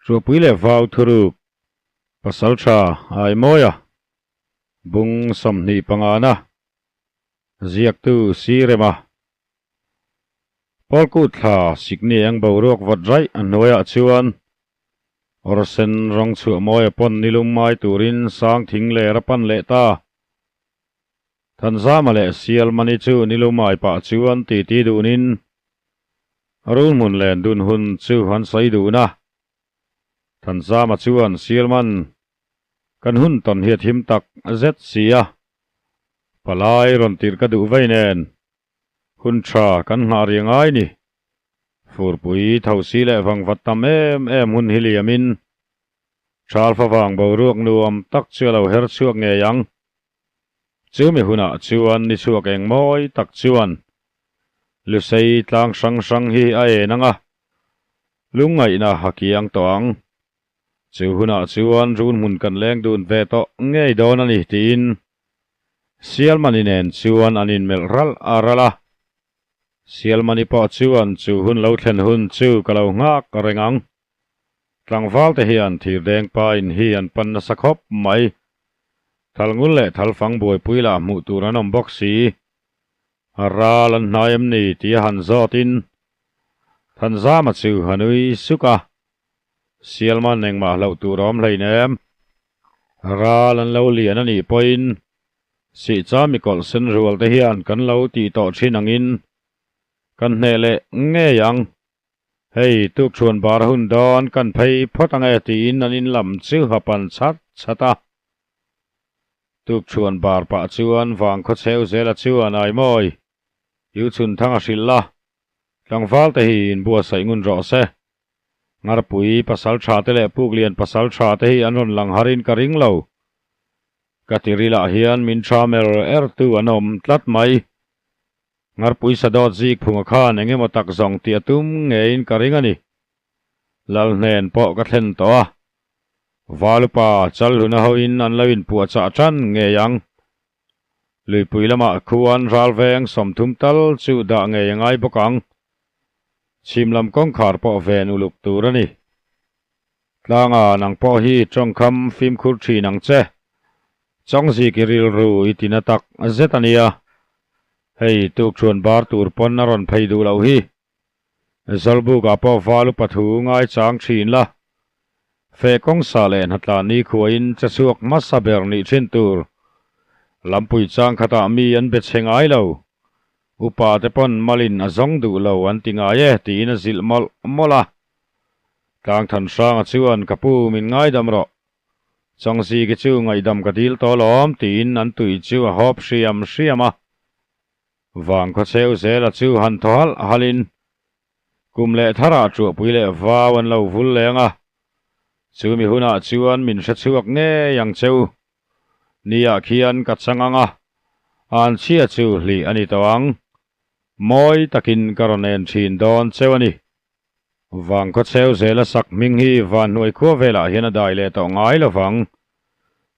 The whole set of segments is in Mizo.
Ruahpui leh vau thuruk Pasaltha Aimawia bung 25 na ziaktu Sirema Pawlkut thla sikni eng boruak vawt raih a hnuaiah chuan awrsen rawng chhuah mawi a pawn nilum mai turin sang thing ler a pan leh ta. Thanzama leh Sialmani chu nilumai pah chuan titi dunin Rulhmun len dun hun chu an sawi dun a. Thanzama chuan Sialman kan hun tawn hi a thim tak zet si a, palai rawn tirh ka duh vei nen Hun tha kan nghah rih ngai ni. Furpui thosi leh vangvat tam em em hun hi liamin Thalfa vang boruak nuam tak chu a lo her chhuak ngei ang. Chumi hunah chuan ni chhuak eng mawi tak chuan Lusei tlang hrang hrang hi a en ang a, lungngaihna a kiang tawh ang. Chu hunah chuan run hmun kan leng dun ve tawh ngei dawn a ni tiin Sialmani nen chuan an inmelh ralh a ralh a. Sialmani pawh chuan chu hun lo thlen hun chu ka lo nghak reng ang. Tlangval te hian thirdeng pa in hi an pan nasa khawp mai. Thalngul leh thalfang buaipui lah hmuh tur an awm bawk si. A ral an hnai em ni tih a han zawt in Thanzama chu a nui suk a. Sialman engmah hlauh tur a awm hleinem. Ral an lo lian a nih pawhin Sihchami kawlh sen rual te hian kan lo tih tawh thin angin kan hneh leh ngei ang. Hei tukchhuan bar hun dawn kan phei phawt ang e tiin an in lam chu a pan chat chat a. Tukchhuan bar pah chuan vangkhaw cheu zela chuan Aimawi, Iuchhunthang a hrilh la, tlangval te hi inbuatsaih ngun rawh se. Ngarpui pasal tha te leh Puklian pasal tha te hi an rawn lang harin ka ring lo. Ka tirilah hian min tha mer er tu an awm tlat mai. Ngarpui sadawt zik phunga khan eng emaw tak zawng tih a tum ngeiin ka ring a ni. Lal hnen pawh ka thlen tawh a. Valupa Chalhluna hoin an lo inpuahchah tan ngei ang. Luipui lamah khuan ralveng 30 tal chu dah ngei a ngai bawk ang. Chhim lam kawngkhar pawh ven uluk tur a ni. Tlanga nang pawh hi tawngkham fimkhur thin ang che. Chawngzik i rilru i tina tak zet a nia. Hei tukchhuan bar tur pawn a rawn phei duh loh hi. Zawlbukah pawh val upa thu ngai chang thin la. Feh kawng sa leh hnatlan ni khuain che chhuak hmasa ber nih thin tur. Lampui chang khatah mi an be chhe ngai lo. Upa te pawn malin a zawng duh lo an ti ngai e tiin a zilh mawlh mawlh a. Tlangthan hranga chuan ka pu min ngaidam rawh. Chawngziki chu ngaihdam ka dil tawh alawm tiin an tui chu a hawp hriam hriam a. Vangkhaw cheu zela chu han thaw halh halhin kum leh tharah ṭuahpui leh vau an lo vul leng a. Chumi hunah chuan min hre chhuak ngei ang cheu. Niah khian ka chang ang a, an chhia chu hlih a ni tawh ang. Mawi takin ka rawn en thin dawn cheu a ni. Vangkhaw cheu zela sak hming hi vanhnuai khua velah hian a dai leh tawh ngai lo vang.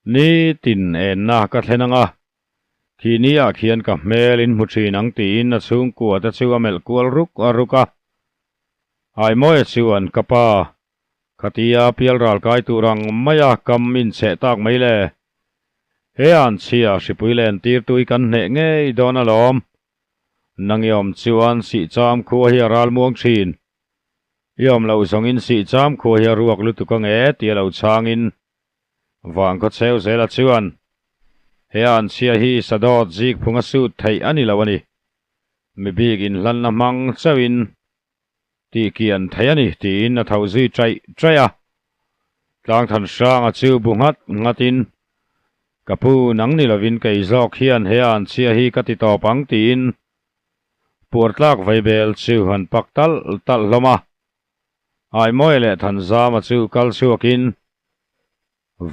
Nitin enna ka thlen ang a, khi niah khian ka hmel in hmu thin ang tiin a chhungkua te chu a melh kual ruk a ruk a. Aimawia chuan ka pa Khatia pial ral kai tur ang maia kam inchheh tak mai le. He an chhia hripui len tirtui kan hneh ngei dawn alawm. Nangiawm chuan sihcham khua hi a ral muang thin. I awm loh zawngin sihcham khua hi a ruak lutuk ang e tia lo chhangin vangkhaw cheu zela chuan he an chhia hi sadawt zik phunga sut theih a ni lo a ni. Mi bik inhlanna hmang chauhin tih kian thei a ni tiin a tho zui chaih chaih a. Tlangthan hranga chu bu nghat nghatin, Ka pu nang ni lovin kei zawk hian he an chhia hi ka ti tawp ang tiin puartlak vaibel chu han pak talh talh hlawm a. Aimawia leh Thanzama chu kal chhuakin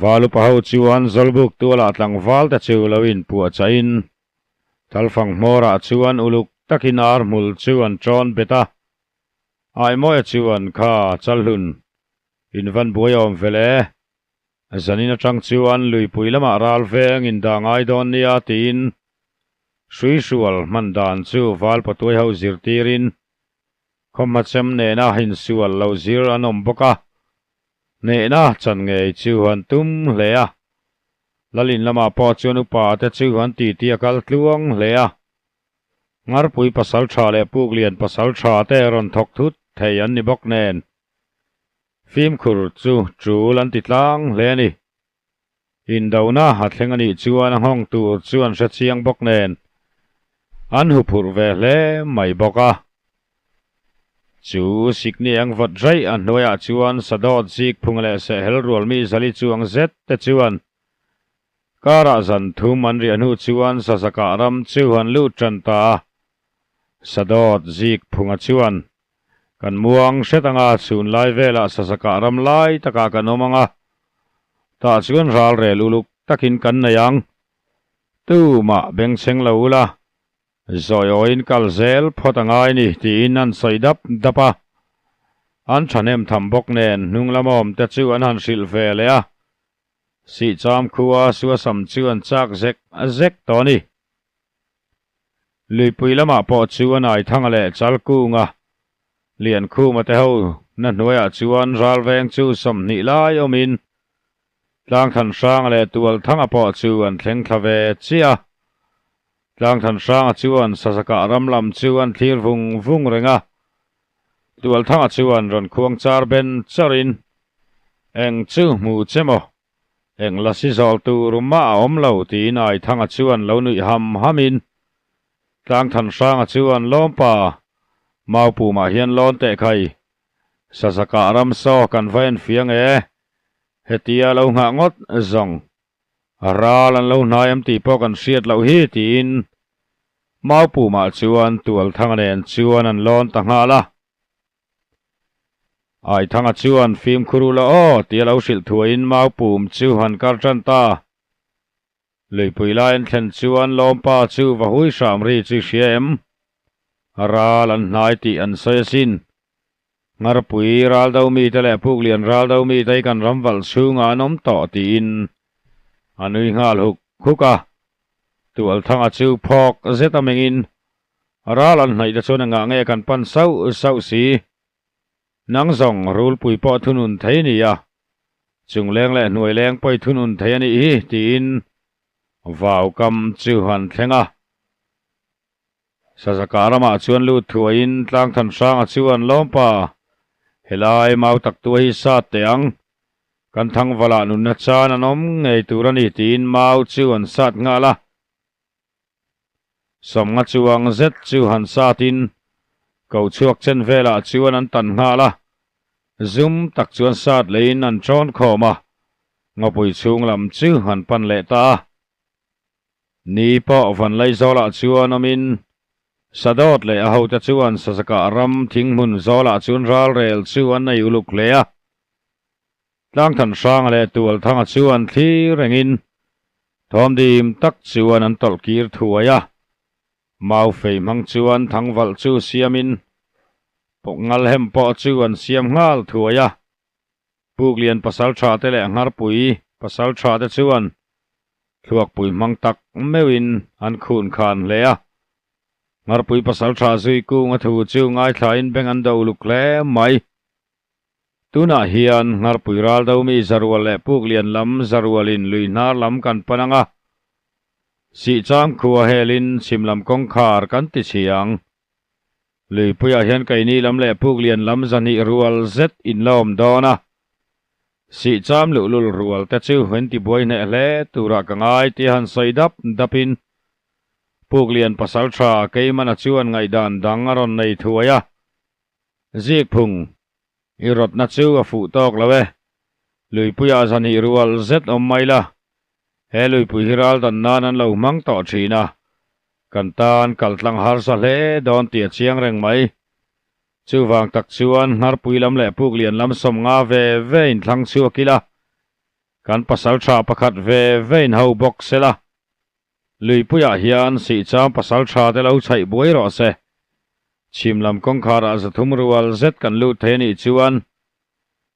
Valupa ho chuan Zawlbuk tualah tlangval te chu lo inpuahchahin Thalfang hmawrah chuan uluk takin ar hmul chu an ṭawn bet a. Aimawia chuan kha Chalhlun invan buai awm fel e. Zanin aṭang chuan luipui lamah ral veng indah ngai dawn nia tiin hruihrual hman dan chu Valpatuai ho zirtirin khawhmachem nena insual lo zir an awm bawk a. Hnehna chan ngei chu an tum hle a. Lalin lamah pawh chuan upa te chu an titi a kal tluang hle a. Ngarpui pasal tha leh Puklian pasal tha te rawn thawk thut thei an ni bawk nen fimkhur chu tul an ti tlang hle a ni. Indona a thleng a nih chuan a nghawng tur chu an hre chiang bawk nen an huphurh ve hle mai bawk a. Chu sikni eng vawt raih a hnuaiah chuan sadawt zik phung leh sehhel rual mi zali chuang zet te chuan karah zan thum an riah hnu chuan Sazakah ram chu an lut tan ta a. Sadawt zik phunga chuan Kan muang hret anga chhun lai velah Sasakah ram lai takah kan awm anga, tah chuan ral rel uluk takin kan nei ang. Tumah bengchheng lo ula, zawi awiin kal zel phawt a ngai ni tiin an sawi dap dap a. An thahnem tham bawk nen hnung lam awmte chu an han hrilh ve leh a, Sihcham khua suasam chu an chak zek zek tawh a ni. Luipui lamah pawh chuan Aithanga leh Chalkunga, Liankhuma te ho na hnuaiah chuan ralveng chu 20 lai awmin Tlangthanhranga leh Tualthanga pawh chu an thleng thla ve chiah a. Tlangthanhranga chuan Sazakah ram lam chu an thlir vung vung reng a. Tualthanga chuan rawn khuang char ben charin, Eng chu hmu che maw? Eng la si zawl tur mah a awm lo tiin Aithanga chuan lo nuih ham hamin Tlangthanhranga chuan Lawmpa, Maupumah hian lawn teh khai, Sazakah ram saw kan va en fiang e, hetia lo nghah ngawt zawng, ral an lo hnai em tih pawh kan hriat loh hi tiin Maupumah chuan Tualthanga nen chuan an lawn ta nghal a. Aithanga chuan fimkhur ula aw tia lo hrilh thuaiin mau pum chu han kar tan ta. Luipui lai an thlen chuan Lawmpa chu va hui hram ri chu i hria em? Ral an hnai tih an sawi asin. Ngarpui ral do mite leh Puklian ral do mite hi kan ram valh chhungah an awm tawh tiin a nui nghal huk huk a. Tualthanga chu phawk zet a mengin Ral an hnaih te chuan engah nge kan pan sauh sauh si? Nang zawng rulpui pawh thunun thei a ni a, chungleng leh hnuaileng pawh i thunun thei a nih hi tiin vaukam chu an thleng a. Sazakah ramah chuan lut thuaiin Tlangthanhranga chuan Lawmpa, helai mau tak tua hi sat teh ang, kan thangvalah nunna chan an awm ngei tur a ni tiin mau chu an sat nghal a. Sawmnga chuang zet chu han satin ko chhuak chen velah chuan an tan nghal a, zum tak chuan sat leiin an ṭawn khawm a, ngawpui chhung lam chu han pan leh ta a. Ni pawh Vanlaizawlah chuan awmin Sadawt leh a hote chuan Sazakah ram thinghmun zawlah chuan ralrel chu an nei uluk hle a. Tlangthanhranga leh Tualthanga chuan thlir rengin thawmdim tak chuan an tawlh kir thuai a. Mau fei hmang chuan thangvalh chu siamin ngalhem pawh chu an siam nghal thuai a. Puklian pasal tha te leh Ngharpui pasal tha te chuan thluakpui hmang tak meuhin an khun khan hle a. Ngharpui pasal tha zui kung a thu chu ngaithlain beng an do uluk hle mai. Tunah hian Ngharpui ral do mi Zarual leh Puklian lam Zarualin lui hnar lam kan pan ang a, Sihcham khua helin chhim lam kawngkhar kan ti chhi ang. Luipuiah hian Keini lam leh Puklian lam 200 rual zet in la awm dawn a, Sihcham luhlul rual te chu in ti buai hneh hle turah ka ngai tia han sawi dap dapin Puklian pasaltha Keimana chuan ngaihdan dang a rawn nei thuai a. Zikphung, i rawtna chu a fuh tawk lo e. Luipuiah 200 rual zet awm mai la. He luipui hi ral dan nan an lo hmang tawh thin a. Kan tan kal tlang harsa hle dawn tih a chiang reng mai. Chuvang tak chuan Ngharpui lam leh Puklian lam 50 ve ve in thlang chhuak ila. Kan pasal tha pakhat ve ve in ho bawk sela. Luipuiah hian Sihcham pasal tha te lo chhaih buai rawh se. Chhim lam kawngkharah 300 rual zet kan lut thei a nih chuan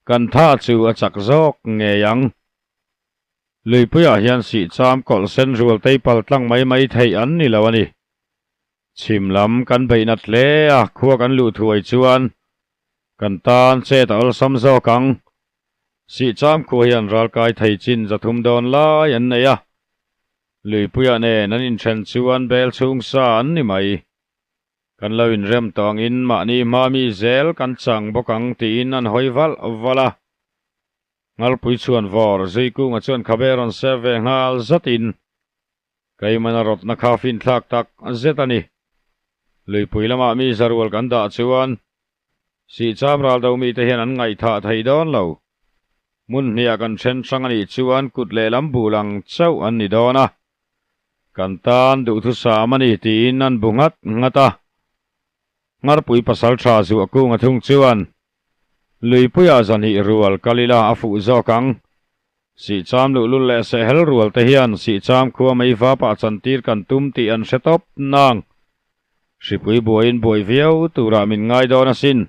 kan tha chu a chak zawk ngei ang. Luipuiah hian Sihcham kawlh sen rual tei pal tlang mai mai theih an ni lo a ni. Chhim lam kan beih nat hle a, khua kan luh thuai chuan kan tan chet a awlsam zawk ang. Sihcham khua hian ralkai thei chin 300 dawn lai an nei a, Luipuia nen an inthen chuan bel chhung sa an ni mai. Kan lo inrem tawh angin mahni hma mi zel kan chang bawk ang tiin an hawi valh valh a. Ngalpui chhuan vawr zui kunga chuan khabe rawn sep ve nghal zatin Keimana rawtna kha finthlak tak zet a ni. Luipui lamah mi zarual kan dah chuan Sihcham ral do mite hian an ngaihthah thei dawn lo. Hmun hniah kan then hrang a nih chuan kut lehlam bul ang chauh an ni dawn a. Kan tan duhthusam a ni tiin an bu nghat nghat a. Ngarpui pasaltha zuah kunga thung chuan Luipuiah zanhih rual kal ila a fuh zawk ang. Sihcham luhlul leh sehhel rual te hian Sihcham khua mei vapah chantir kan tum tih an hre tawp nang. Hripui buaiin buai viau turah min ngai dawn asin.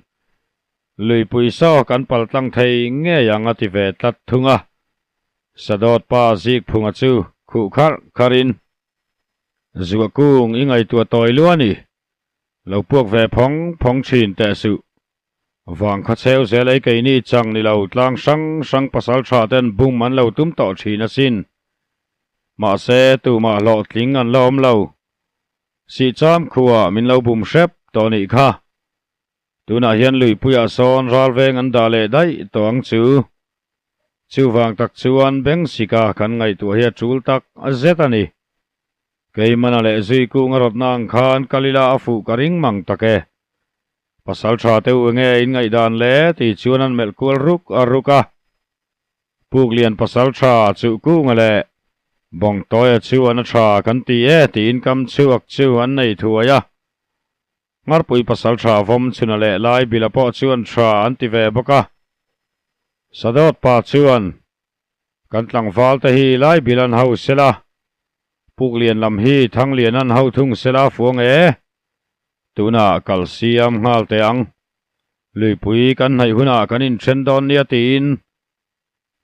Luipui saw kan pal tlang thei ngei ang a ti ve tlat thung a. Sadawt pa Zikphunga chu khuh kharh kharhin, Zuah kung i ngaihtuah tawi luah a ni. Lo puak ve phawng phawng thin teh suh. Vang kha cheu zel ei keini chang ni lo tlang hrang hrang pasal tha ten bum an lo tum tawh thin asin. Mahse tumah hlawhtling an la awm lo. Sihcham khuah min lo bum hrep tawh nih kha. Tunah hian luipuiah sawn ralveng an dah leh daih tawh ang chu. Chuvang tak chuan Bengsika kan ngaihtuah hi a tul tak zet a ni. Keimana leh zui kung a rawtna ang khan Kalila a fuh ka ring mang tak e. Pasal tha te u enge in ngaihdan le tih chuan an melh kual ruk a ruk a. Puklian pasal tha chuh kunga leh Bawngtawia chu an a tha kan ti e tiin kam chhuak chu an nei thuai a. Ngarpui pasal tha vawm chhuna leh lai bila pawh chuan tha an ti ve bawk a. Sadawt pa chuan, Kan tlangval te hi lai bil an ho sela, Puklian lam hi Thanglian an ho thung sela fuang e. Tunah kal siam nghal teh ang. Luipui kan hnaih hunah kan inthen dawn nia tiin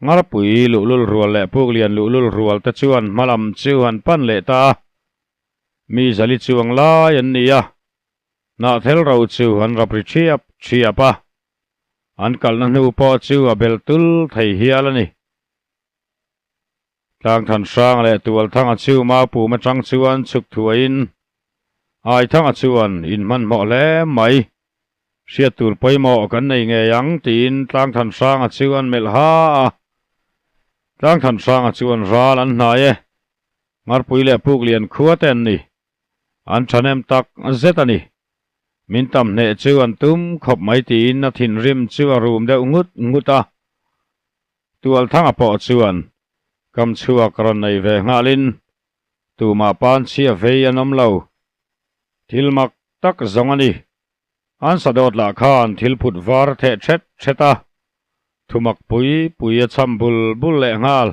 Ngarpui luhlul rual leh Puklian luhlul rual te chuan hmalam chu han pan leh ta a. Mi zali chuang lai an ni a, hnahthel ro chu an rap ri thiap thiap a. An kalna hnu pawh chu a bel tul thei hial a ni. Tlangthan hrang leh Tualthanga chu Maupum atang chuan chhuk thuaiin Aithanga chuan inhmanhmawh hle mai. Hriat tur pawimawh kan nei ngei ang tiin Tlangthan hranga chu an melh ha a. Tlangthan hranga chuan ral an hnai e. Ngarpui leh Puklian khua te an ni. An thahnem tak zet a ni. Min tam hneh chu an tum khawp mai tiin a thinrim chu a rum deuh ngut ngut a. Tualthanga pawh chuan kam chhuak rawn nei ve nghalin tumah pan chhia vei an awm lo. Thil mak tak zawng a ni. An sadawt lah khan thil phut var theh thet thet a, thumak pui pui a cham bul bul leh nghal.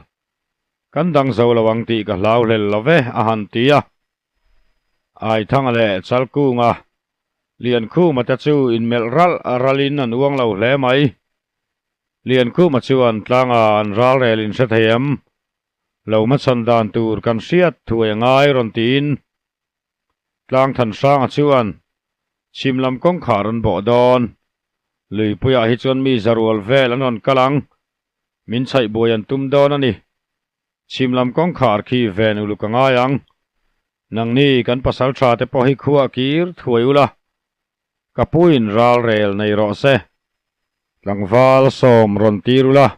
Kan dang zo lo ang tih ka hlau hlel lo ve, a han ti a. Aithanga leh Chalkunga Liankhuma te chu inmelh ralh ralhin an uang lo hle mai. Liankhuma chuan tlanga an ralrel in hre thei em? Lo hmachhawn dan tur kan hriat thuai a ngai rawn tiin Tlangthan hranga chuan chhim lam kawngkhar an bawh dawn. Luipuiah hi chuan mi zarual vel an rawn kal ang. Min chhaih buai an tum dawn a ni. Chhim lam kawngkhar khi ven uluk a ngai ang. Nangni kan pasal tha te pawh hi khuah kir thuai ula. Ka puin ral rel nei rawh se. Tlangval sawm rawn tir ula.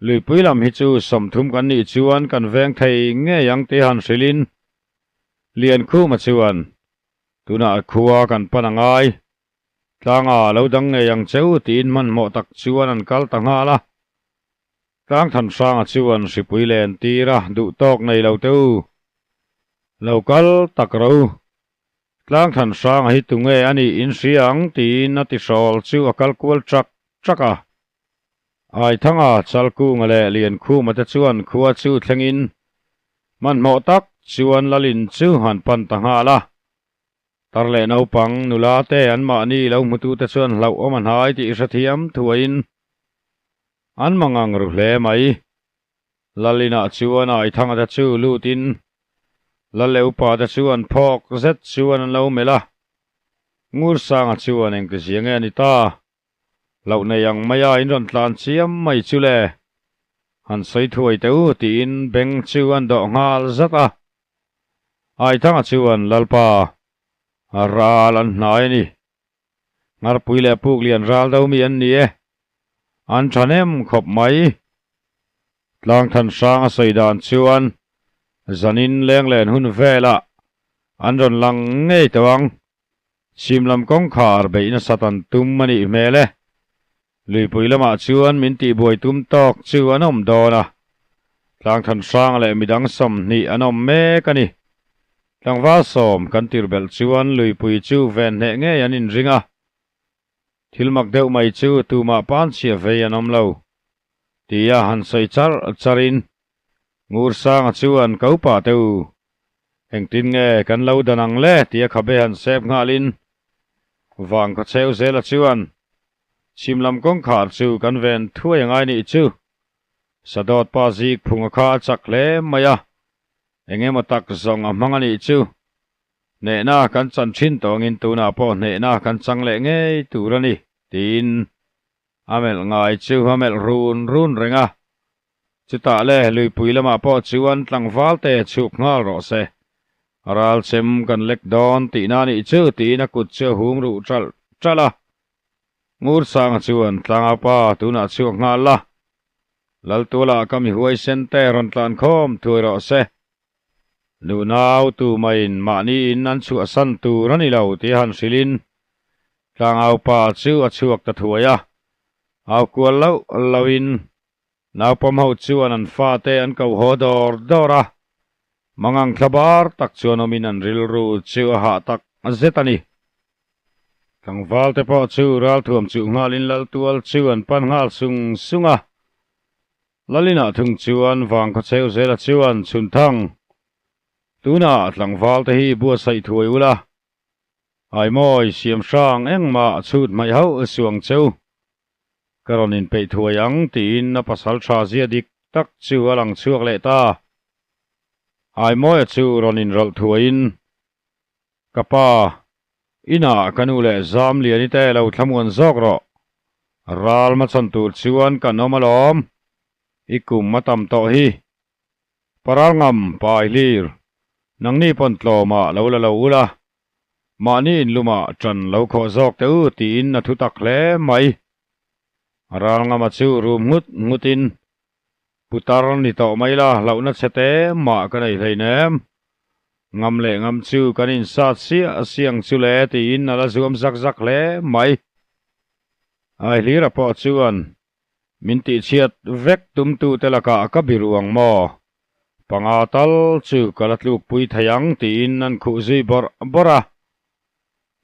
Luipui lam hi chu 30 kan nih chuan kan veng thei ngei ang tih han hrilhin Liankhuma chuan tunah khua kan pan a ngai. Tlanga lo dang ngei ang cheu tiin hmanhmawh tak chuan an kal ta nghal a. Tlangthanhranga chuan hripui len tir a duh tawk nei lo teu. Lo kal tak ro. Tlangthanhranga hi tunge a nih in hria ang tiin a tihrawl chu a kal kual chak chak a. Aithanga, Chalkunga leh Liankhuma te chuan khua chu thlengin hmanhmawh tak chuan Lalin chu han pan ta nghal a. Tar leh naupang nula te anmahni lo hmutute chuan hlauhawm a hnai tih hrethiam thuaiin an mangang ru hle mai. Lalinah chuan Aithanga te chu lutin Laleupa te chuan phawk zet chuan an lo melh a. Ngursanga chuan engtizia nge a ni ta? Hlauh nei ang maia in rawn tlan chiam mai chu le. Han sawi thuai teh u tiin beng chu an dawh nghal zat a. Aithanga chuan Lalpa, ral an hnai a ni. Ngarpui leh Puklian ral do mi an ni e. An thahnem khawp mai. Tlangthan hrang a sawi dan chuan zanin lenglen hun velah an rawn lang ngei tawh ang. Chhim lam kawngkhar beih nasat an tum a nih hmel e. Luipui lamah chuan min tihbuai tum tawk chu an awm dawn a. Tlangthan hrang leh midang 20 an awm mek a ni. Tlangval sawm kan tir belh chuan luipui chu ven hneh ngei an inring a. Thil mak deuh mai chu tumah panchhia vei an awm lo. Tia han sawi char charin Ngursanga chuan ko pah teh u, engtin nge kan lo dan ang le tia khabe han sep nghalin Vangkhawcheu zela chuan chhim lam kawngkhar chu kan ven thuai angai nih chu. Sadawt pa zik phunga kha a chak hle mai a, eng emaw tak zawng a hmang a nih chu. Hnehna kan chan thin tawngin tunah pawh hnehna kan chang leh ngei tur a ni, tiin A melh ngai chu a melh run run reng a, chutah le luipui lamah pawh chuan tlangval te chhuk nghal rawh se, ral chem kan lek dawn tihna a nih chu tiin a kut chu a hum ruh ṭalh ṭalh a. Ngursanga chuan tlanga pa tunah chhuak nghal la, Laltualah ka mi huaisen te rawn tlan khawm thuai rawh se, Nunau tumaiin mahni in an chhuahsan tur a ni lo tih a han hrilhin Tlangau pa chu a chhuak ta thuai a, au kual loh lohin naupawm ho chuan an fate an ko haw dawr dawr a, mangang thla bar tak chuan awmin an rilru chu a hah tak zet a ni. Tlangval te pawh chu ralthuam chuh nghalin Laltual chu an pan nghal sung sung a, Lalinah thung chuan Vangkhawcheu zela chuan Chhunthang, tunah tlangval te hi buatsaih thuai ula, Aimawi siam hrang engmah a chhut hmaih hauh suang cheu, ka rawn inpeih thuai ang tiin a pasal tha zia dik tak chu a lang chhuak leh ta. Aimawia chu rawn inrawlh thuaiin, Ka pa, inah ka nu leh Zamliani te lo thlamuan zawk rawh. Ral hmachhawn tur chuan kan awm alawm. I kum a tam tawh hi. Paral ngam pai hlir. Nangni pawn tlawmah lo la lo ula. Mahni inlumah ṭan lo khawh zawk teh u tiin a thu tak hle mai. Ral ngama chu rum nghut nghutin Putar ni tawh mai la, hlauhna chhe te mah ka nei hleinem. Ngam leh ngam chu kan insat siah siang chu le tiin a la zuam zak zak hle mai. Aihlira pawh chuan min tihchhiat vek tumtute lakah ka biru ang maw? Panga tal chu ka la tlukpui thei ang tiin an khuh zui bawrh bawrh a.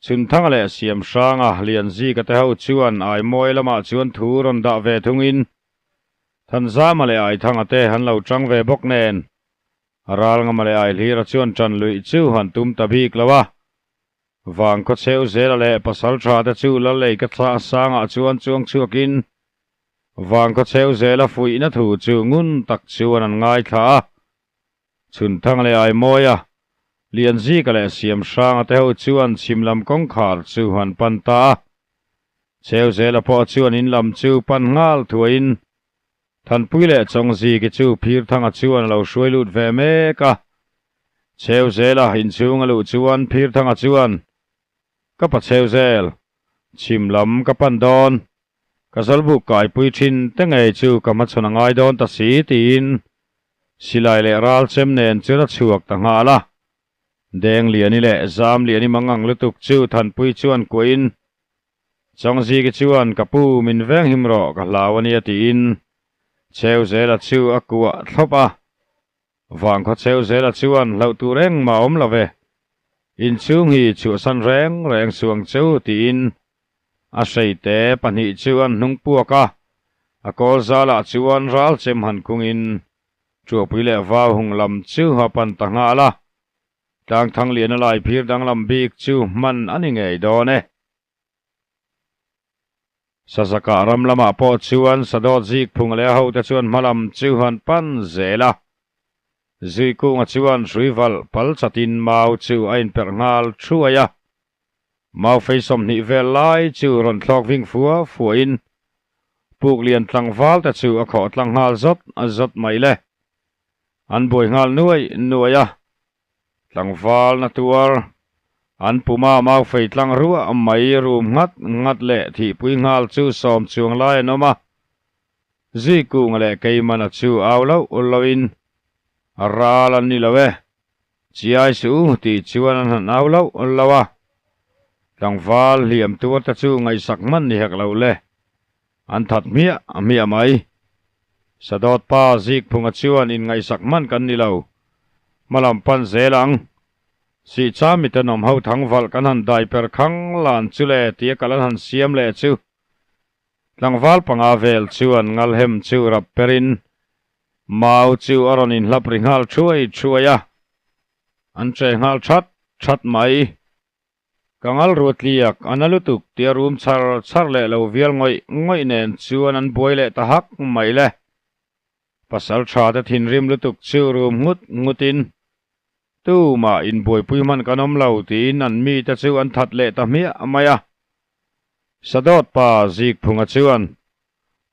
Chhunthanga leh Siamhranga Lianzika te ho chuan Aimawi lamah chuan thu rawn dah ve thungin Thanzama leh Aithanga te han lo chang ve bawk nen Ralngama leh Aihlira chuan ṭan luih chu han tum ta bik lo a. Vangkhawcheu zela leh Pasalṭha te chu Lalei ka thlah sangah chuan chuang chhuakin Vangkhawcheu zela fuihna thu chu ngun tak chuan an ngaithla a. Chhunthang leh Aimawia, Lianzika leh Siamhranga te ho chuan chhim lam kawngkhar chu an pan ta a. Cheuzela pawh chuan in lam chu pan nghal thuaiin Thanpui leh Chawngziki chu Phirthanga chuan a lo hruai lut ve mek a. Cheuzela inchhung a luh chuan Phirthanga chuan, Ka pa Cheuzel, chhim lam ka pan dawn. Ka zawlbuk kaipui thin te ngei chu ka hmachhawn a ngai dawn ta si tiin silai leh ral chem nen chuan a chhuak ta nghal a. Dengliani leh Zamliani mangang lutuk chu Thanpui chuan kuahin, Chawngziki chuan ka pu min veng him rawh ka hlau a nia tiin Cheuzela chu a kuah thlawp a. Vangkhaw Cheuzela chuan hlauh tur engmah a awm lo ve, inchhung hi chhuahsan reng reng suang cheu tiin A hreite pahnih chu an hnung puak a, a kawl zalah chuan ral chem han kungin Ṭuapui leh vau hung lam chu a pan ta nghal a. Tlangthang liana lai phir danglam bik chu hman a ni ngei dawn e. Sazakah ram lamah pawh chuan Sadawt Zikphunga leh a hote chuan hma lam chu han pan zel a. Zuikunga chuan hrui valh pal chatin mau chu a inperh nghal thuai a. Mau fei 20 vel lai chu rawn thlawk ving fua fuahin. Puklian tlangval te chu a khawh tlang nghal zawt zawt mai le. An buai nghal nuai nuai a. Tlangval na tuar an puma mau fei tlang ruah mai rum nghat nghat leh thihpui nghal chu sawm chuang lai an awm a. Zikung leh Keimana chu au loh loin a ral an ni lo e. Chiai suh u tih chuan an han au loh loh a. Tlangval hliam tuar te chu ngaihsak hman ni hek lo le. An that hmiah hmiah mai. Sadawt pa Zikphunga chuan inngaihsak hman kan ni lo. Hmalam pan zel ang. Sihcham mitenawm ho thangvalh kan han dai per khang lan chu le tia kal an han siam leh chu. Tlangval panga vel chuan ngalhem chu rap perin Mau chu a rawn inhlap ri nghal thuai thuai a, an che nghal that that mai. Ka ngal ruatliak a na lutuk tia rum char char leh lo vial ngawih ngawih nen chuan an buai leh ta hak mai le. Pasal tha te thinrim lutuk chu rum nghut nghut in, Tumah inbuaipui hman kan awm lo tiin an mite chu an that leh ta hmiah mai a. Sadawt pa Zikphunga chuan,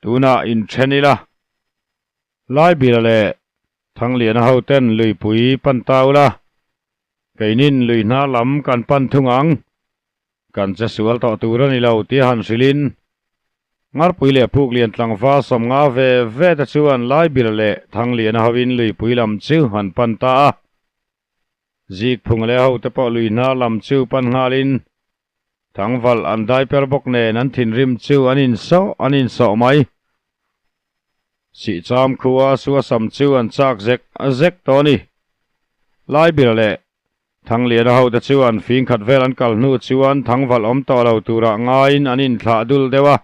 Tunah inthen ila. Laibila leh Thangliana hoten luipui pan ta ula, keinin lui hnar lam kan pan thung ang. Kan che sual tawh tur a ni lo tia han hrilhin Ngarpui leh Puklian tlangval sawmnga ve ve te chuan Laibila leh Thangliana hoin luipui lam chu han pan ta a. Zikphung leh hote pawh lui hnar lam chu pan nghalin Thangvalh an dai per bawk nen an thinrim chu an insawh an insawh mai. Sihcham khua suasam chu an chak zek zek tawh a ni. Laibila leh Thangliana hote chuan fing khat vel an kal hnu chuan Thangvalh awm tawh lo turah ngaiin an inthlah dul deuh a.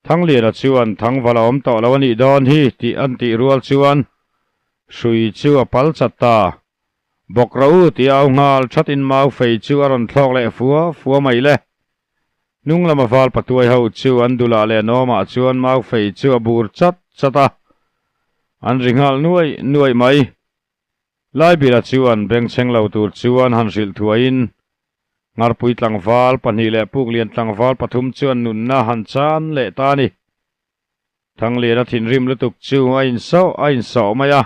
Thangliana chuan Thangvalh a awm tawh lo a nih dawn hi tih an tih rual chuan hrui chu a pal chat ta. Bawk rawh u tih a au nghal thatin mau fei chu a rawn thlawk leh fua fua mai le. Hnung lama val patuai ho chu an dulah leh nawmah chuan mau fei chu a bur chat chat a, an ri nghal nuai nuai mai. Laibila chuan bengchheng lo tur chuan han hrilh thuaiin Ngarpui tlangval pahnih leh Puklian tlangval pathum chuan nunna han chan leh ta a ni. Thangliana thinrim lutuk chu a insawh a insawh mai a,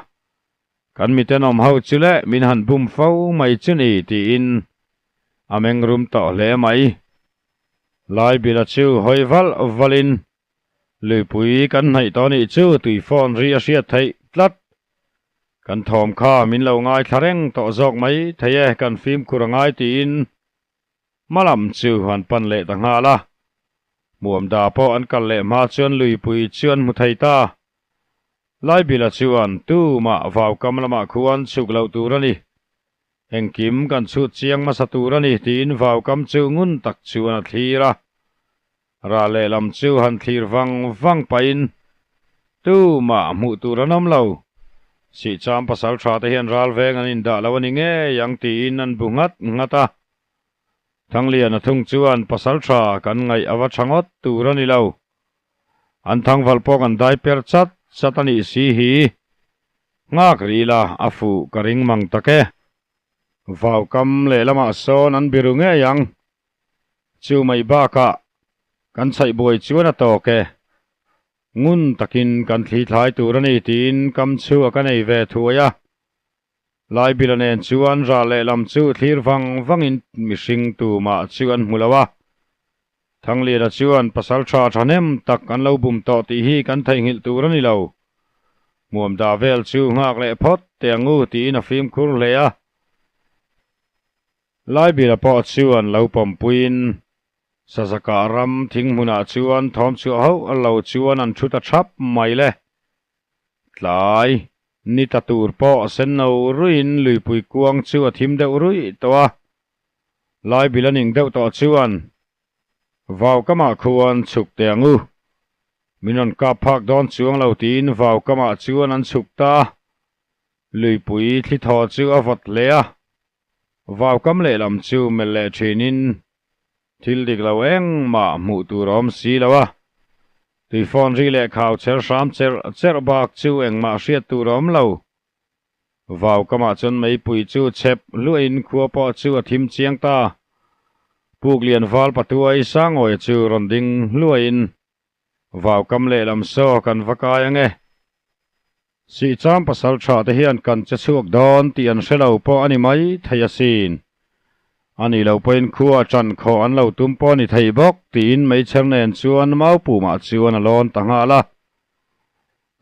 Kan mitenawm ho chu leh min han bum fo mai chu ni tiin a mengrum tawh hle mai. Laibila chu hawi valh valhin Luipui kan hnaih tawh nih chu tui phone ri a hriat theih tlat. Kan thawm kha min lo ngaithla reng tawh zawk mai thei e, kan fimkhur a ngai tiin hma lam chu an pan leh ta nghal a. Hmuamda pawh an kal leh hma chuan luipui chu an hmu thei ta. Laibila chuan tumah vaukam lamah khuan chhuk loh tur a ni. Engkim kan chhut chiang hmasa tur a ni tiin vaukam chu ngun tak chuan a thlir a. Rah lehlam chu han thlir vang vang pahin tumah hmuh tur an awm lo. Sihcham pasal tha te hian ral veng an indah lo a ni ngei ang tiin an bu nghat nghat a. Thangliana thung chuan pasal tha kan ngaih a va tha ngawt tur a ni lo. An thangval pawh kan dai per chat chat a nih si hi. Nghak rih la a fuh ka ring mang tak e. Vaukam lehlamah sawn an biru ngei ang. Chu mai bakah kan chhaih buai chuan a tawk e. Ngun takin kan thli thlai tur a ni tiin kam chu a ka nei ve thuai a. Laibila nen chuan ral lehlam chu thlir vang vangin mihring tumah chu an hmu lo a. Thangliana chuan pasal tha thahnem tak an lo bum tawh tih hi kan theihnghilh tur a ni lo. Hmuam dah vel chu nghak leh phawt teh ang u tiin a fimkhur hle a. Laibila pawh chuan lo pawmpuiin Sazakah ram thing hmunah chuan thawm chhuah hauh lo chuan an thu ta thap mai le. Tlai ni ta tur pawh sen no ruiin luipui kuang chu a thim deuh ruih tawh a. Laibila ning deuh tawh chuan Vaukamah khuan chhuk teh ang u. Min rawn kap phak dawn chuang lo tiin Vaukamah chuan an chhuk ta a. Luipui thli thaw chu a vawt hle a. Vaukam lehlam chu melh leh thinin thil dik lo engmah hmuh tur a awm si lo a. Tui phone ri leh khau cher hram cherh cherh bak chu engmah hriat tur a awm lo. Vaukamah chuan meipui chu chhep hluahin khua pawh chu a thim chiang ta. Puklian val patuai Sangawia chu rawn ding hluaiin. Vau kam lehlam saw kan va kai ange. Sihcham pasal tha te hian kan che chhuak dawn tih an hre lo pawh a ni mai thei asin. A nih loh pawhin khua ṭan khawh an lo tum pawh a ni thei bawk tiin meichher nen chuan Maupumah chuan a lawn ta nghal a.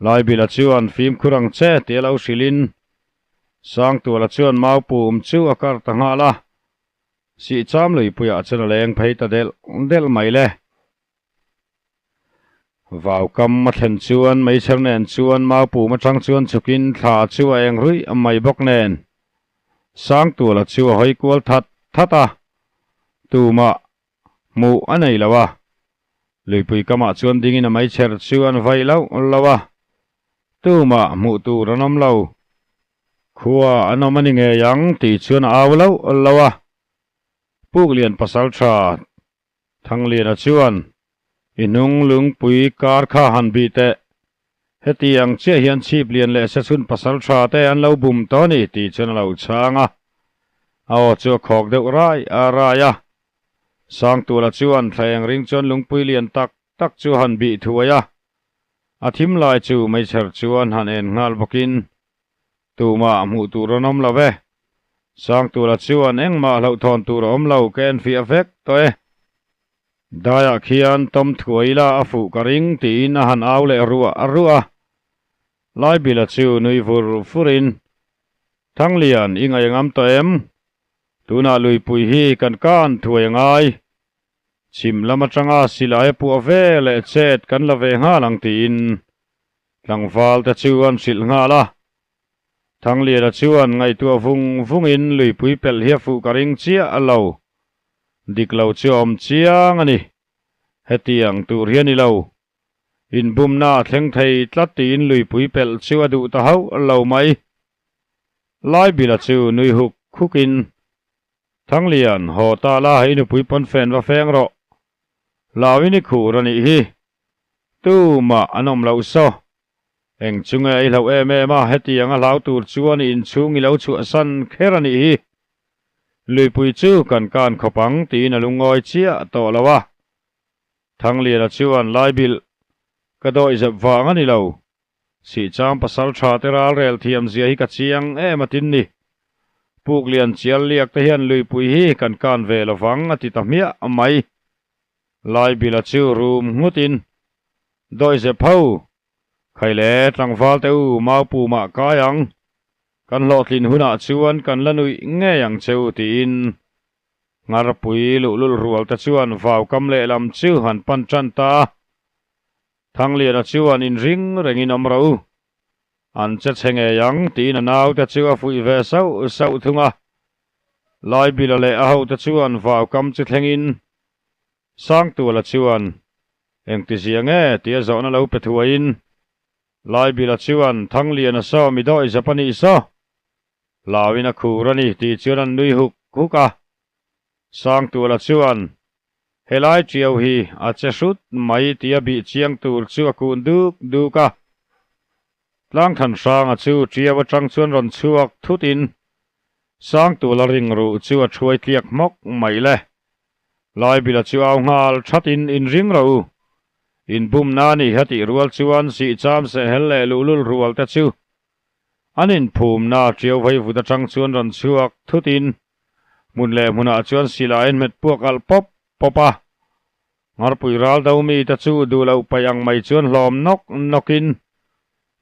Laibila chuan fimkhur ang che tia lo hrilhin Sangtuala chuan Maupum chu a kar ta nghal a. Sihcham luipuiah chuan a leng phei ta delh delh mai le. Vau kam a thlen chuan meichher nen chuan mau pum atang chuan chhukin thla chu a eng ruih mai bawk nen Sangtuala chu a hawi kual that that a, tumah hmuh a nei lo a, luipui kamah chuan dingin a meichher chu an vaih loh loh a, tumah hmuh tur an awm lo, khua an awm a ni ngei ang tih chuan a au loh loh a, Puklian pasal tha Thangliana chuan, I hnung lungpui kar kha han bih teh. Heti ang chiah hian chhip lian leh sechhun pasal tha te an lo bum tawh a ni tih chuan a lo chhang a. A aw chu a khawk deuh rai a rai a. Sangtuala chuan thla eng ring chuan lungpui lian tak tak chu a han bih thuai a. A thim lai chu meichher chuan han en nghal bawkin, Tumah hmuh tur an awm lo e. Sangtula chuan engmah hlauhthawn tur a awm lo ka enfiah vek tawh e. Daiah khian tawm thuai ila a fuh ka ring tiin a han au leh ruah ruah a. Laibila chu nui vur vurin, Thanglian, i ngaih angam tawh em? Tunah luipui hi kan kan thuai a ngai. Chhim lam atanga silai a puah ve leh chet kan la ve nghal ang tiin Tlangval te chu an hrilh nghal a. Thangliana chuan ngaihtuah vung vungin luipui pelh hi a fuh ka ring chiah lo. Dik lo chu a awm chiang a ni. Hetiang tur hi a ni lo. Inbumna a thleng thei tlat tiin luipui pelh chu a duh ta hauh lo mai. Laibila chu nui huk hukin, Thanglian, haw ta la hei nupui pawnfen va feng rawh. Hlauin i khur a nih hi. Tumah an awm loh saw. Eng chu nge i hlauh em em a, hetiang a hlau tur chuan i inchhung i lo chhuahsan kher a nih hi. Luipui chu kan kan khawp ang tiin a lungawi chiah tawh lo a. Thangliana chuan Laibilh ka dawih zep vang a ni lo. Sihchang pasal tha te ral rel thiam zia hi ka chiang em a tin ni. Puklian chial liak te hian luipui hi kan kan ve lovang a ti ta hmiah mai. Laibila chu rum nghutin, Dawihzep ho, khai le tlangval te u mau pumah kai ang, kan hlawhtlin hunah chuan kan la nuih ngei ang che u tiin Ngharpui luhlul rual te chuan vau kam lehlam chu han pan tan ta a. Thangliana chuan inring rengin awm rawh u, an che chhe ngei ang tiin a naute chu a fuih ve sauh sauh thung a. Laibila leh a hote chuan vau kam chu thlengin Sangtuala chuan, Engtizia nge? tia zawhna lo pe thuaiin Laibila chuan, Thangliana saw mi dawih zep a nih saw? Hlauin a khur a ni tih chuan an nui huk huk a. Sangtuala chuan, Helai ṭiau hi a che hrut mai tia bih chiang tur chu a kun duk duk a. Tlangthan hranga chu ṭiau aṭang chuan rawn chhuak thutin Sangtuala ringruh chu a ṭhuai tliak hmawk mai le. Laibila chu au nghal thatin inring rawh u. Inbumna a nih a tih rual chuan sihcham sehhel leh luhlul rual te chu an inphumna ṭiau vaivut aṭang chuan rawn chhuak thutin hmun leh hmunah chuan silai an hmet puak alh pawp pawp a. Ngharpui ral do mite chu duh loh paih ang mai chuan hlawm nawk nawkin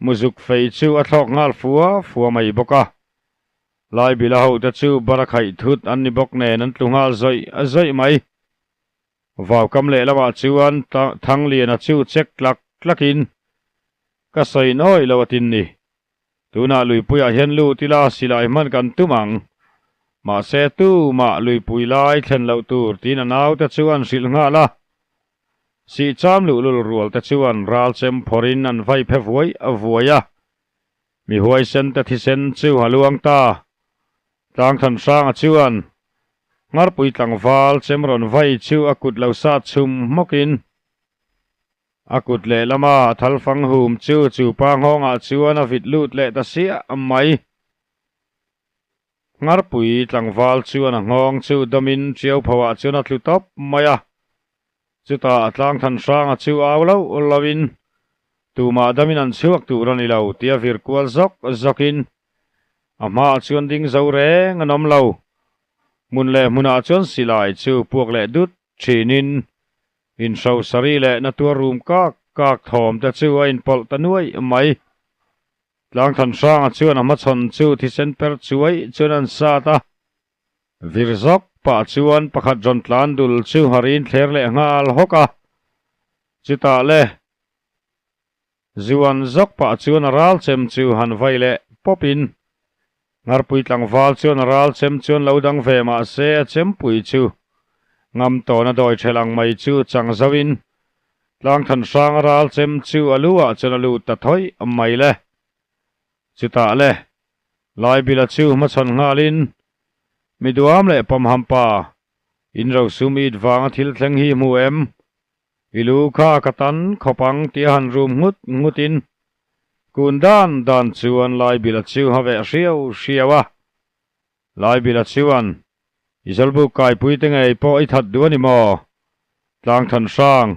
muzuk fei chu a thlawk nghal fua fua mai bawk a. Laibila hote chu bara khaih thut an ni bawk nen an tlu nghal zawih zawih mai. Vaukam lehlamah chuan Thangliana chu check tlak tlakin ka sawi nawi lo a tin ni. Tunah luipuiah hian lut ila silai hman kan tum ang. Mahse tumah luipui lai thlen loh tur tiin a naute chu an hrilh nghal a. Sihcham luhlul rualte chuan ral chem phawrhin an vai phe vuai vuai a. Mi huaisen te thisen chu a luang ta. Tlangthan hranga chuan Ngharpui tlangval chem rawn vai chu a kut lo sat chhum hmawkin a kut lehlama a thalfang hum chu chu pa nghawngah chuan a vit lut leh ta siah mai. Ngharpui tlangval chuan a nghawng chu dawmin ṭiau phoah chuan a tlu tawp mai a. Chutah Tlangthan Hranga chu au loh lohin tumah damin an chhuak tur a ni lo tia vir kual zawk zawkin a hmaah chuan ding zo reng an awm lo. Hmun leh hmunah chuan silai chu puak leh dut thinin inhro sari leh na tuar rum kak kak thawm te chu a inpawlh ta nuaih mai. Tlangthan Hranga chuan a hmachhawn chu thisen per chuai chuan an sat a. Vir zawk pah chuan pakhat rawn tlan dul chu a rin thler leh nghal hawk a, chutah le Zuan zawk pah chuan a ral chem chu han vai leh pawp in Ngarpui tlangval chuan a ral chem chuan lo dang ve mah se a chempui chu ngam tawn a dawi thelh ang mai chu chang zo in Tlangthan hrang a ral chem chu a lu ah chuan a lut ta thawih mai le. Chutah le, Laibila chu hmachhawn nghalin, Mi duam leh pamhampa, in rosum it vanga thil thleng hi hmu em? I lu kha ka tan khawp ang tia han rum nghut nghutin, kun dan dan chuan Laibila chu ha veh hriau hriau a. Laibila chuan, I zawlbuk kaipui te ngei pawh i that duh a ni maw? Tlangthan hrang,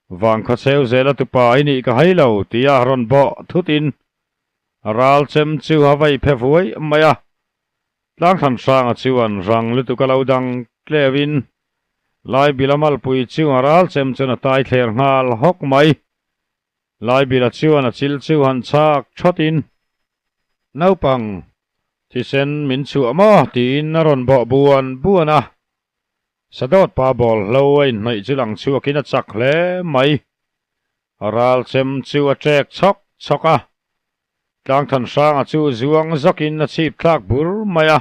vang khawcheu zela tupa i nih ka hai lo, tia rawn bawh thutin ral chem chu a vaih phe vuai mai a. Tlangthan hranga chuan rang lutuk a lo dang tleuhin Laibila malpui chu a ral chem chuan a tai thler nghal hawk mai. Laibila chuan a chil chu han chhak thawtin, Naupang, thisen min chhuah maw? tiin a rawn bawh buan buan a. Sadawt pa bawl hlo a inhnawih chu lang chhuakin a chak hle mai. A ral chem chu a ṭek chhawk chhawk a. Tlangthan hranga chu zuang zawkin a chhip thlak bur mai a.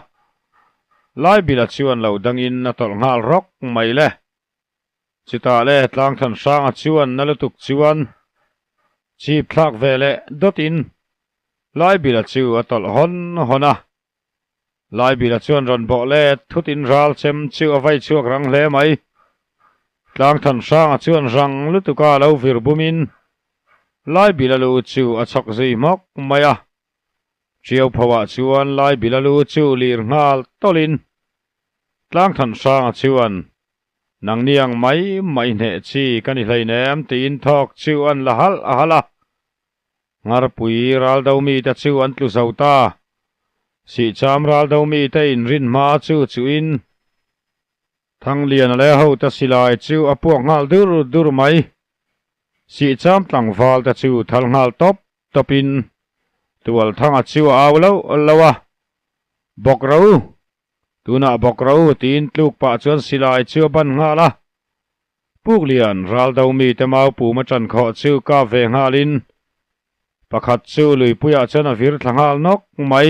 Laibila chuan lo dangin a tawlh nghal rawk mai le. Chutah le Tlangthan Hranga chuan na lutuk chuan chip thlak ve leh dawtin Laibila chu a tawlh hawn hawn a. Laibila chuan rawn bawh let thutin ral chem chu a vai chhuak rang hle mai. Tlangthan Hranga chuan rang lutuka lo vir bumin Laibila lu chu a chhawk zui hmawk mai a. Ṭiau phoah chuan Laibila lu chu lir nghal tawlhin Tlangthan Hranga chuan Nangni ang mai mai hneh chi ka ni hleinem tiin thawk chu an la halh a halh a. Ngarpui raldo mite chu an tlu zo ta. Sihcham raldo mite inrin hma chu chuin Thangliana leh hote silai chu a puak nghal dur dur mai. Sihcham tlangval te chu thal nghal tawp tawpin Tualthanga chu a au loh loh a, Bawk ro! Tunah bawk ro tiin tluk pah chuan silai chu a ban nghal a. Puklian raldo mite mau pum a ṭan khawh chu kap ve nghalin pakhat chu luipuiah chuan a vir thla nghal nawk mai.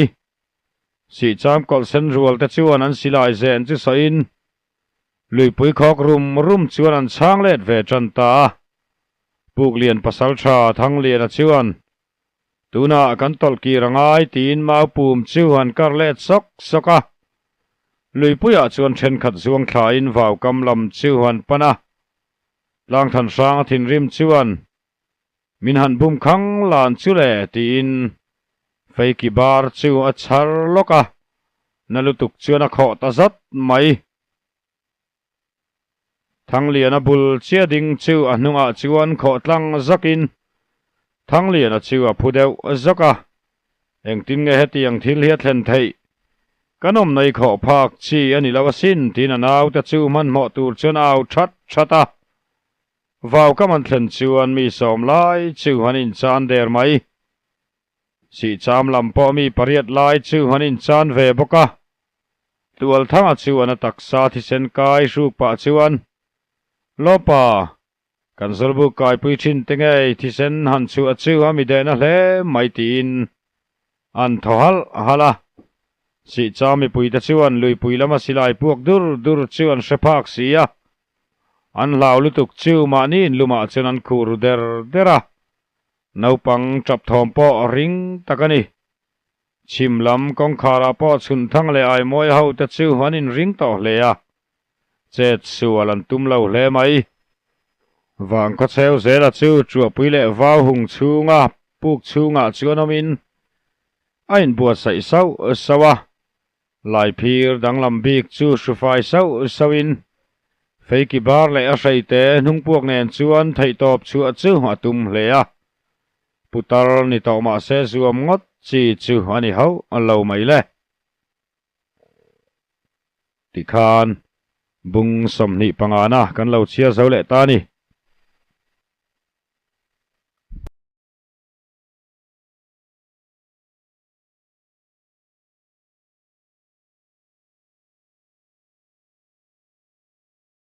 Sihcham kawlh sen rual te chuan an silai zen chu sawiin luipui khawk rum rum chuan an chhang let ve ṭan ta a. Puklian pasalṭha Thangliana chuan Tunah kan tawlh kir a ngai tiin mau pum chu an kar let sawk sawk a. Luipuiah chuan thenkhat zuang thlain vau kam lam chu an pan a. Tlangthan hrang a thinrim chuan, Min han bum khang lan chu le tiin feiki bar chu a chhar lawk a, na lutuk chuan a khawh ta zat mai. Thangliana bul chiah ding chu a hnungah chuan khawh tlang zakin Thangliana chu a phu deuh zawk a, Engtin nge hetiang thil hi a thlen theih? Kan awm nei khawh phak chi a ni lo asin tiin a naute chu hmanhmawh tur chuan a au that that a. Vau kam an thlen chuan mi sawm lai chu an inchan der mai. Sihcham lam pawh mi pariat lai chu an inchan ve bawk a. Tualthanga chuan a taksa thisen kai hruk pah chuan, Lawpa, kan zawlbuk kaipui thin te ngei thisen han chhuah chu a mi dehna hle mai tiin an thaw halh halh a. Sihcham mipuite chuan luipui lama silai puak dur dur chu an hre phak si a. An hlau lutuk chu mahni inlumah chuan an khuh ru der der a. Naupang tap thawm pawh ring tak a ni. Chhim lam kawngkharah pawh chhunthang leh aimawi ho te chu an inring tawh hle a, chet sual an tum lo hle mai. Vangkhawcheu zela chu Chuahpui leh Vau hung chhunga puk chhungah chuan awmin a inbuatsaih sauh sauh a, Laiphir danglam bik chu hrufai sauh sauhin. Feiki bar leh a hreite hnungpuak nen chuan theihtawp chhuah chu a tum hle a. Putar ni tawh mahse zuam ngawt chi chu a ni hauh lo mai le. Tikhan bung 25 na kan lo chhiar zo leh ta a ni.